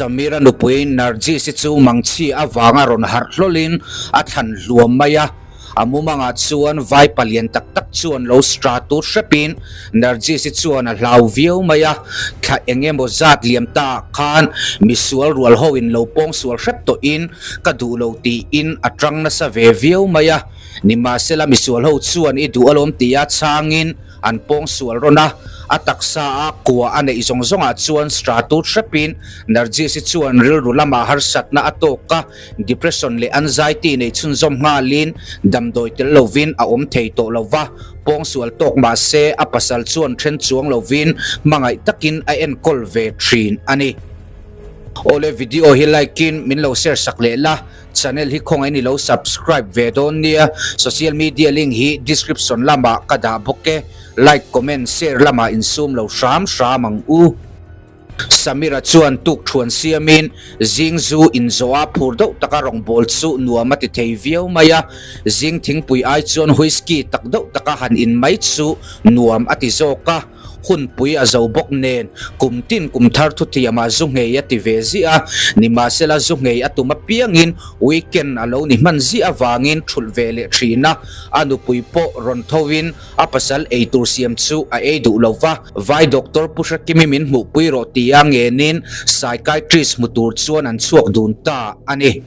Samira nupui Nargis-i chu mangchhi avanga rawn harh hlawlin a thlan hluam mai a. A mumangah chuan vai palian tak tak chuan lo stra tut hrepin Nargis-i chuan a hlau viau mai a. Thla eng emaw zat liam ta ah khan misual rual hoin lo pawng sual hrep tawhin ka duh lo tiin a tang nasa ve viau mai a. Nimahsela misual ho chuan i duh alawm tia chhangin An pawng sual rawn a, a taksa a kua a neih zawng zawngah chuan stra tut hrepin Nargis-i chuan rilru lamah harsatna a tawk a, depression leh anxiety nei chhunzawm nghalin damdawi tel lovin a awm thei tawh lo va, pawng sual tawk mah se a pasal chuan then chuang lovin hmangaih takin a enkawl ve thin a ni. Awle video hi like in min lo share sak leh la. Channel hi khawngaih ni lo subscribe ve dawn nia, social media link hi description lamah ka dah bawk e, like comment share lamah insum lo hram hram ang u. Samira chuan tuk thuan siamin zing zu inzawh a phur deuh taka rawngbawl chu nuam a ti thei viau mai a, zing thingpui ai chuan whisky tak deuh taka han in mai chu nuam a ti zawk a. Hunpui a zo bawk nen, kum tin kum thar thuthiamah zu nghei a ti ve ziah a, nimahsela zu nghei a tum apiangin weekend a lo ni hman ziah avangin thulh ve leh thin a, a nupui pawh rawn thovin a pasal eitur siam chu a ei duh lo va, vai doctor Pu Hrekimi min hmuhpui rawh tia ngenin psychiatrist hmu tur chuan an chhuak dun ta a ni.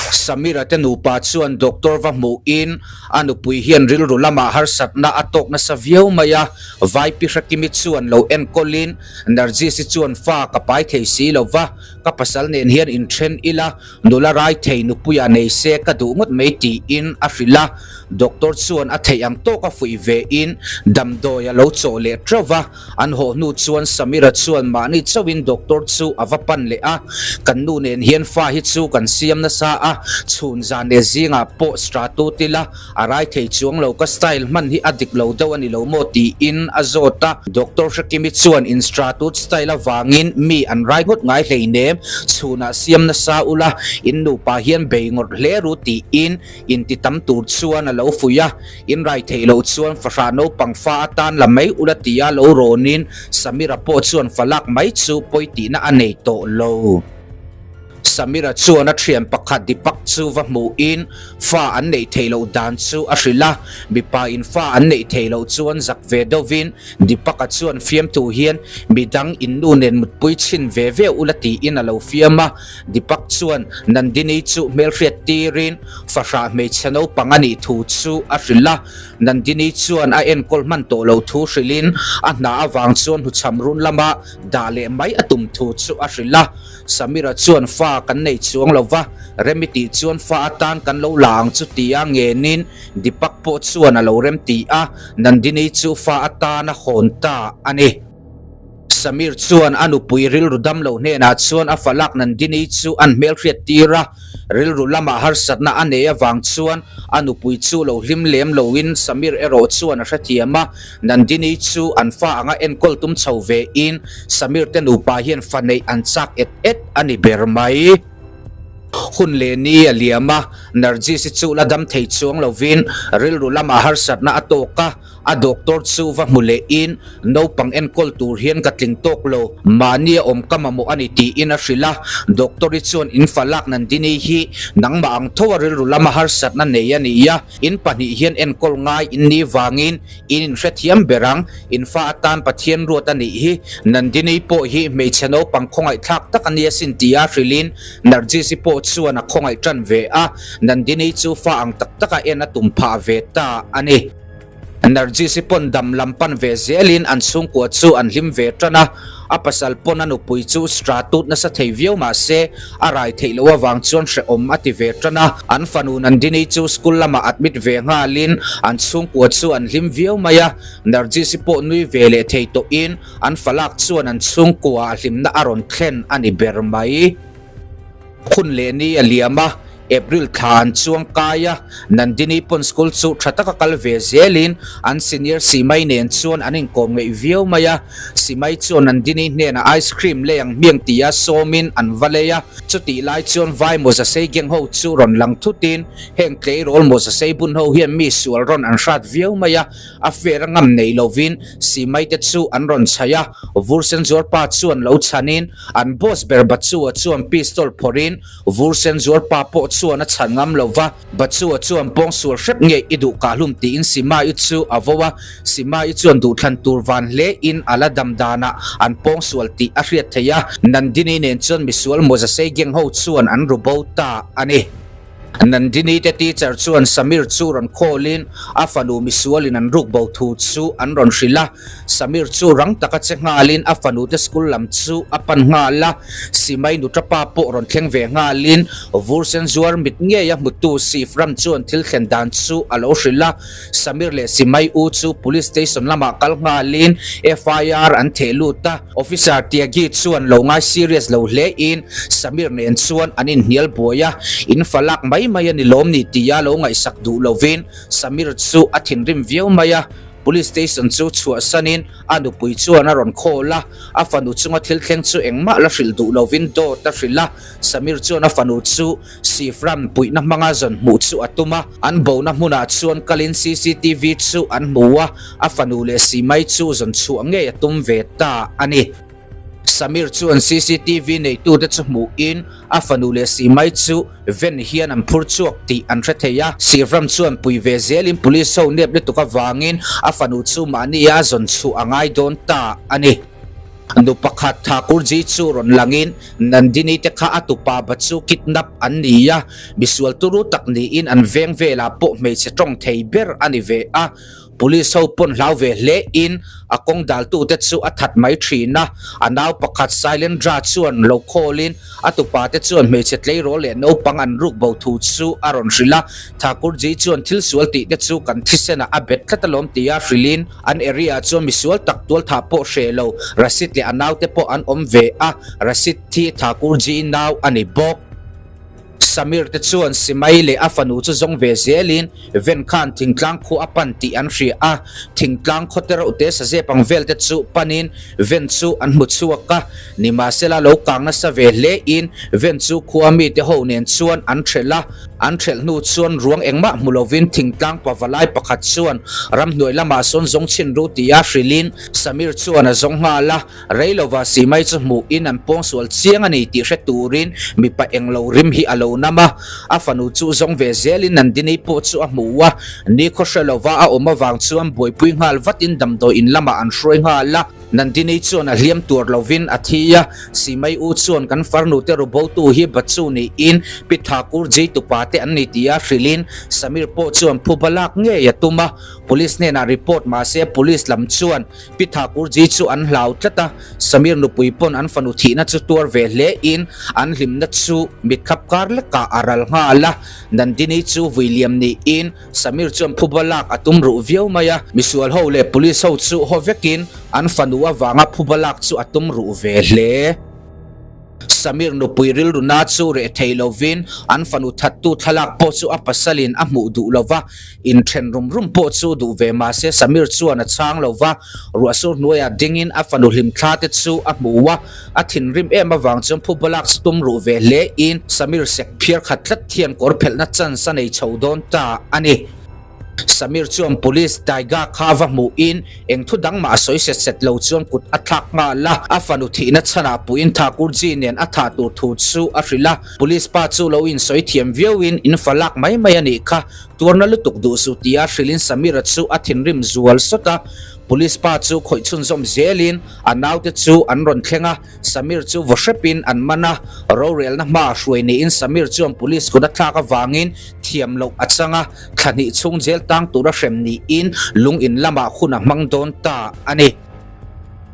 Samira te nupa chuan doctor va hmuhin a nupui hian rilru lamah harsatna a tawk nasa viau mai a, Vaipi Hrekimi chuan lo enkawlin Nargis-i chuan fa ka pai thei si lo va, ka pasal nen hian inthen ila, nula rai thei nupuia nei se ka duh ngawt mai tiin a hrilh a, doctor chuan a theih ang tawka fuih vein damdawi a lo chawh leh teuh va. An haw hnu chuan Samira chuan mahni chauhin doctor chu a va pan leh a, Kan nu nen hian fa hi chu kan siam nasa a, chhun zan leh zingah pawh stra tut ila, a rai thei chuang lo, ka style hman hi a dik lo deuh a ni lo maw tiin a zawt a. Doctor Hrekimi chuan in stra tut style avangin mi an rai ngawt ngai hleinem, chhunah siam nasa ula, in nupa hian bei ngawrh hle ru tiin Inti tam tur chuan a lo fuih a, in rai theih loh chuan fahrah naupang fa atan la mai ula tia lo rawnin Samira pawh chuan fa lak mai chu pawi tihna a nei tawh lo. Samira chuan a thian pakhat Deepak chu va hmuhin fa an neih theih loh dan chu a hrilh a, mipa in fa an neih theih loh chuan zak ve deuhvin Deepak-a chuan fiamtu hian midang in nu nen mutpui chhin ve ve ula tiin a lo fiam a, Deepak chuan Nandini chu hmelhriat tirin fahrah hmeichhe naupang a nih thu chu a hrilh a. Nandini chuan a enkawl hman tawh lo thu hrilhin a hna avang chuan hnuchham run lama dah leh mai a tum thu chu a hrilh a. Samira chuan fa kan nei chuang lo va, Remi tih chuan fa atan kan lo la ang chu tia ngenin Deepak pawh chuan a lo remti a, Nandini chu fa atan a hawn ta a ni. Samir chuan a nupui rilru dam lo hnenah chuan a falak Nandini chu an hmelhriat tir a, rilru lamah harsatna a nei avang chuan a nupui chu lo hlim lem loin Samir erawh chuan a hrethiam a, Nandini chu an fa anga enkawl tum chho vein Samir te nupa hian fa neih an chak et et a ni ber mai. Hun leh ni a liam a, Nargis-i chu la dam thei chuang lovin rilru lamah harsatna a tawk a, A doctor chu va hmu leh in, naupang enkawl tur hian ka tling tawk lo, mahni a awm ka mamawh a ni tiin a hrilh a. Doctor i chuan in fa lak Nandini hi nangmah ang tho a rilru lama harsatna nei a ni a, in pahnih hian enkawl ngai in ni vangin in inhrethiam ber ang, in fa atan Pathian ruat a nih hi, Nandini pawh hi hmeichhe naupang khawngaihthlak tak a nia sin tia hrilhin Nargis-i pawh chuan a khawngaih tan ve a, Nandini chu fa ang tak taka en a tum phah ve ta a ni. Nargis-i pawn dam lam pan ve zelin an chhungkua chu an hlim ve tan a, a pasal pawn a nupui chu stra tut nasa thei viau mah se a rai theih loh avang chuan hrehawm a ti ve tan a. An fanu Nandini chu school lamah admit ve nghalin an chhungkua chu an hlim viau mai a, Nargis-i pawh nui ve leh thei tawhin an falak chuan an chhungkua a hlimna a rawn thlen a ni ber mai. Hun leh ni a liam a, April thla an chuang kai a, Nandini pawn school chu tha taka kal ve zelin an senior Simai nen chuan an inkawm ngeih viau mai a. Simai chuan Nandini hnenah ice cream lei ang hmiang tia sawmin an va lei a. Chutih lai chuan vai mawza sei geng ho chu rawn lang thutin heng tleirawl mawza sei bun ho hian mi sual rawn an hrat viau mai a, a fer a ngam nei lovin Simai te chu an rawn chhaih a. Vur sen zuar pa chuan lo chhanin an boss ber Bachua chuan pistol phawrhin Vur sen zuar pa pawh chuan a chhan ngam lo va, Bachua chuan pawng sual hrep nge i duh kah hlum tiin Sima-i chu a vo a, Sima-i chuan duhthlan tur van hle in a la dam danah an pawng sual tih a hriat theih a, Nandini nen chuan misual mawza sei geng ho chuan an ru bo ta a ni. Nandini te teacher chuan Samir chu rawn call in a fanu misual in an ruk bo thu chu an rawn hrilh a, Samir chu rang taka che nghalin a fanute school lam chu a pan nghal a, Simai nutra pa pawh rawn thleng ve nghalin vur sen zuar mit ngei a hmutu Sif ram chuan thil thlen dan chu a lo hrilh a, Samir leh Simai u chu Police Station lamah kal nghalin FIR an theh lut a, Officer Tyagi chuan lo ngai serious lo hle in Samir nen chuan an inhnial buai a, in fa lak mai mai a ni lawm ni tia lo ngaihsak duh lovin Samir chu a thinrim viau mai a. Police station chu chhuahsanin a nupui chuan a rawn call a, a fanu chunga thil thleng chu engmah la hrilh duh lovin dawt a hrilh a. Samir chuan a fanu chu Sifran puihna hmanga zawn hmuh chu a tum a, an bona hmunah chuan kalin cctv chu an hmu a, a fanu leh Simai chu zawn chhuah ngei a tum ve ta a ni. Samir chuan cctv neitute chu hmuhin a fanu leh Simai chu ven hian an phur chhuak tih an hre thei a. Sivram chuan pui ve zelin police ho nep lutuk avangin a fanu chu mahni a zawn chhuah a ngai dawn ta a ni. Nu pakhat Thakurji chu rawn langin Nandini te kha a tupa ba chu kidnap an ni a, misual turu tak niin an veng velah pawh hmeichhe tawng thei ber a ni ve a. Police ho pawn hlau ve hle in a kawng daltu te chu a that mai thin a, a nau pakhat Sailendra chuan lo call in a tupa te chuan hmeichhe tleirawl leh naupang an ruk bo thu chu a rawn hrilh a, Thakurji chuan thil sual tih te chu kan thisen ah a bet tlat alawm tia hrilh in an area ah chuan misual tak tual thah pawh hreh lo Rasid leh a nau te pawh an awm ve a, Rasid thi Thakurji nau a ni bawk. Samir te chuan Simai leh a fanu chu zawng ve zelin Ven khan thingtlang khua a pan tih an hria a, thingtlang khaw te reuh te sazep ang vel te chu panin Ven chu an hmu chhuak a, nimahsela lo kang nasa ve hle in Ven chu khua mite ho nen chuan an thelh a, an thelh hnu chuan ruang engmah hmu lovin thingtlang pavalai pakhat chuan ramhnuai lamah sawn zawng chhin ru tia hrilhin Samir chuan a zawng nghal a. Rei lova Simai chu hmuhin an pawngsual chiang a ni tih hre turin mipa englo rim hi a lo nam a, a fanu chu zawng ve zelin Nandini pawh chu a hmu a, nikhaw hre lova a awm avang chuan buaipui nghal vatin damdawi in lamah an hruai nghal a. Nandini chuan a hliam tuar lovin a thi a, Simai u chuan kan farnu te rubotu hi Bachu niin Pi Thakur Ji tupa te an ni tia hrilhin Samir pawh chuan phuba lak ngei a tum a, Police hnenah report mahse Police lam chuan Pi Thakurji chu an hlau tlat a, Samir nupui pawn an fanu thihna chu tuar ve hle in an hlimna chu mitkhap kar lekah a ral nghal a. Nandini chu vui liam niin Samir chuan phuba lak a tum ruh viau mai a, misual ho leh police ho chu haw vekin an fanu avanga phuba lak chu a tum ruh ve hle. Samir nupui rilru na chu reh thei lovin an fanu thattu thlalak pawh chu a pasalin a hmuh duh lo va, inthen rum rum pawh chu duh ve mahse Samir chuan a chhang lo va, ruahsur hnuaiah dingin a fanu hlimthla te chu a hmu a, a thinrim em avang chuan phubalak chu tum ruh ve hle in Samir sek phiar khat tlat hian kawr phelhna chance a nei chho dawn ta a ni. Samir chuan Police Daiga kha va hmuhin eng thu dang mah a sawi set set lo chuan kut a thlak nghal a, a fanu thihna chhanah puiin Thakurji nen a thah tur thu chu a hrilh a. Police pa chu lo insawi thiam viauin in fa lak mai mai a nih kha, tuarna lutuk duh suh tia hrilhin Samira chu a thinrim zual sawt a. Police pa chu khawih chhunzawm zelin a naute chu an rawn thleng a. Samir chu vaw hrepin an man a, rorelna hmaah hruai niin Samir chuan police kut a thlak avangin thiam loh a chang a, thla hnih chhung jail tang tura hrem niin lung in lamah hun a hmang dawn ta a ni.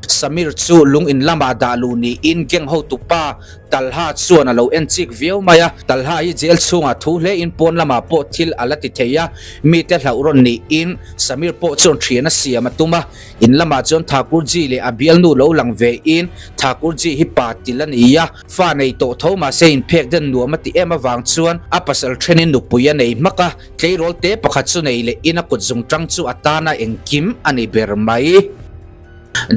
Samir chu lung in lamah dah luh niin gang hotupa Talha chuan a lo en chik viau mai a. Talha hi jail chhungah thu hle in pawn lamah pawh thil a la ti thei a, mite hlauh rawn niin Samir pawh chuan thian a siam a tum a. In lamah chuan Thakurji leh a bialnu lo lang ve in Thakurji hi pa til a ni a, fa nei tawh tho mahse inphek den nuam a ti em avang chuan a pasal thenin nupui a nei hmak a, tleirawl te pakhat chu nei leh in a kut zung tang chu a tana engkim a ni ber mai.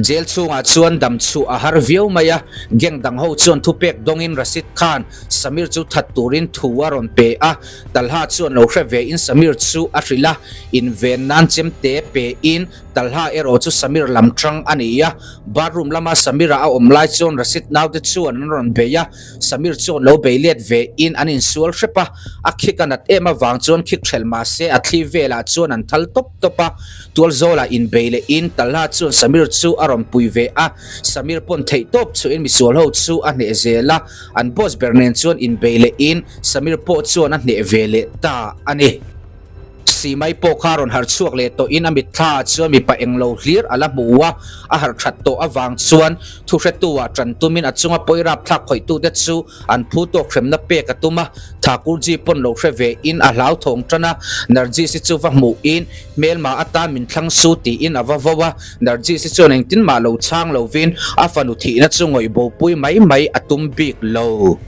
Jail chhungah chuan dam chhuah a har viau mai a, gang dang ho chuan thupek dawngin Rashid Khan Samir chu that turin thu a rawn pe a, Talha chuan lo hre ve in Samir chu a hrilh a, inven nan chemte pe in Talha erawh chu Samir lam tang a ni a, bathroom lama Samira a awm lai chuan Rashid naute chuan an rawn bei a, Samir chuan lo bei let ve in an insual hrep a, a khik a nat em avang chuan khik thelh mahse a thli velah chuan an thal tawp tawp a, Tualzawlah inbei leh in Talha chuan Samir chu a rawn pui ve a, Samir pawn theih tawp chuhin misual ho chu a hneh zel a, an boss ber nen chuan inbei leh in Samir pawh chuan a hneh ve leh ta a ni. Simai pawh kha rawn harh chhuak leh tawh in a mitthla ah chuan mipa englo hlir a la hmu a, a harh that tawh avang chuan thuhretu ah tan tumin a chunga pawi rapthlak khawihtute chu an phu tawk hremna pek a tum a, Thakurji pawn lo hre ve in a hlauthawng tan a, Nargis hi chu va hmuh in hmelma atan min thlang su tiin a va vo a, Nargis hi chuan engtin mah lo chhang lovin a fanu thihna chu ngawih bopui mai mai a tum bik lo.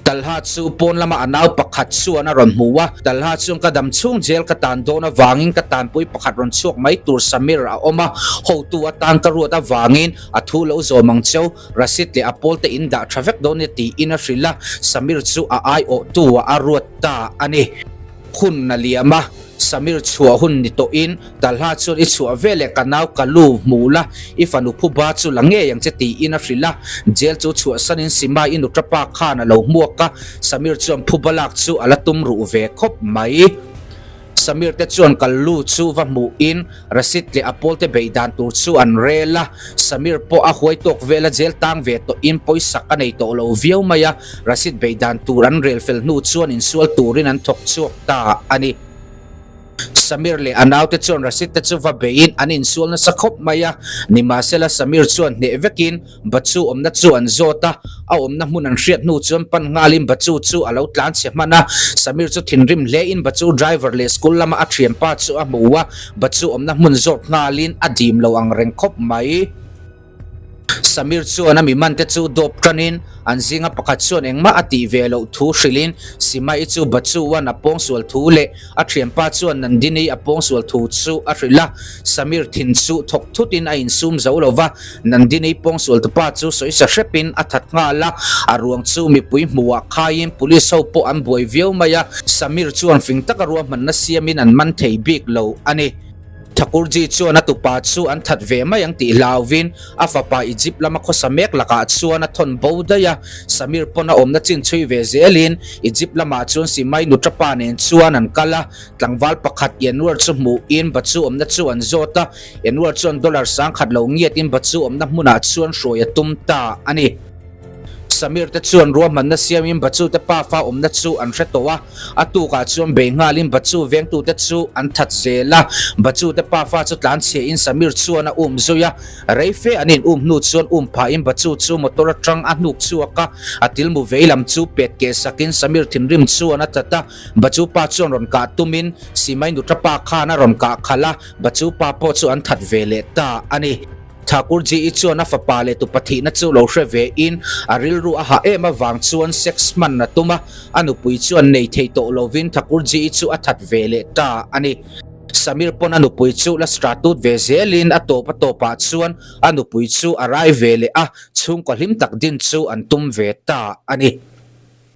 Talha chu pawn lama a nau pakhat chuan a rawn hmu a, Talha chuan ka dam chhung jail ka tan dawn avangin ka tanpui pakhat rawn chhuak mai tur Samir a awm a, hotu atan ka ruat avangin a thu lo zawm ang cheu, Rashid leh a pawlte in dah tha vek dawn nia tiin a hrilh a, Samir chu a aiawhtu ah a ruat ta a ni. Hun a liam a, Samir chhuah hun ni tawhin Talha chuan i chhuah ve leh ka nau ka lu hmu la, i fanu phuba chu la ngei ang che tiin a hrilh a, jail chu chhuahsanin Sima i nutra pa khan a lo hmuak a, Samir chuan phuba lak chu a la tum ruh ve khawp mai. Samir te chuan kal lu chu va hmuhin Rashid leh a pawlte beih dan tur chu an rel a, Samir pawh a huai tawk vela jail tang ve tawhin pawisak a nei tawh lo viau mai a, Rashid beih dan tur an rel fel hnu chuan insual turin an thawk chhuak ta a ni. Samir leh a naute chuan Rashid te chu va beihin an insual nasa khawp mai a, nimahsela Samir chuan hneh vekin Bachu awmna chu an zawt a, a awmna hmun an hriat hnu chuan pan nghalin Bachu chu a lo tlan chhe hman a, Samir chu thinrim hlein Bachu driver leh school lama a thianpa chu a hmu a, Bachu awmna hmun zawt nghalin a dim lo ang reng khawp mai. Samir chuan a mi mante chu dawp tanin an zinga pakhat chuan engmah a tih ve loh thu hrilhin Simai chu Bachu-a'n a pawngsual thu leh a thianpa chuan Nandini a pawngsual thu chu a hrilh a. Samir thin chu thawk thutin a insum zo lo va, Nandini pawngsual tupa chu sawisa hrepin a that nghal a, a ruang chu mipui hmuhah khaiin police ho pawh an buai viau mai a, Samir chuan fing taka ruahmanna siamin an man thei bik lo a ni. Thakurji chuan a tupa chu an that ve mai ang tih hlauvin a fapa Egypt lama khawsa mek lakah chuan a thawn bo daih a, Samir pawn a awmna chin chhui ve zelin Egypt lamah chuan Simai nuṭapa nen chuan an kal a, tlangval pakhat Enwar chu hmuhin Bachu awmna chu an zawt a, Enwar chuan dollar 10,000 lo ngiatin Bachu awmna hmunah chuan hruai a tum ta a ni. Samir te chuan ruahmanna siamin Bachu te pafa awmna chu an hre tawh a, a tukah chuan bei nghalin Bachu vengtute chu an that zel a, Bachu te pafa chu tlanchhiahin Samir chuan a um zui a, rei fe an in um hnu chuan um phahin Bachu chu motor atang a hnuk chhuak a, a tilmu vei lam chu pet keh sakin Samir thinrim chuan a that a, Bachu pa chuan rawn kah tumin Simai nutra pa khan a rawn kah khalh a, Bachu pa pawh chu an that ve leh ta a ni. Thakurji-i chuan a fapa leh tu pathihna chu lo hre ve in a rilru a hah em avang chuan sex hman a tum a, a nupui chuan nei thei tawh lovin Thakurji-i chu a that ve leh ta a ni. Samir pawn a nupui chu la stratut ve zelin a tawp a tawpah chuan a nupui chu a rai ve leh a, chhungkaw hlim tak din chu an tum ve ta a ni.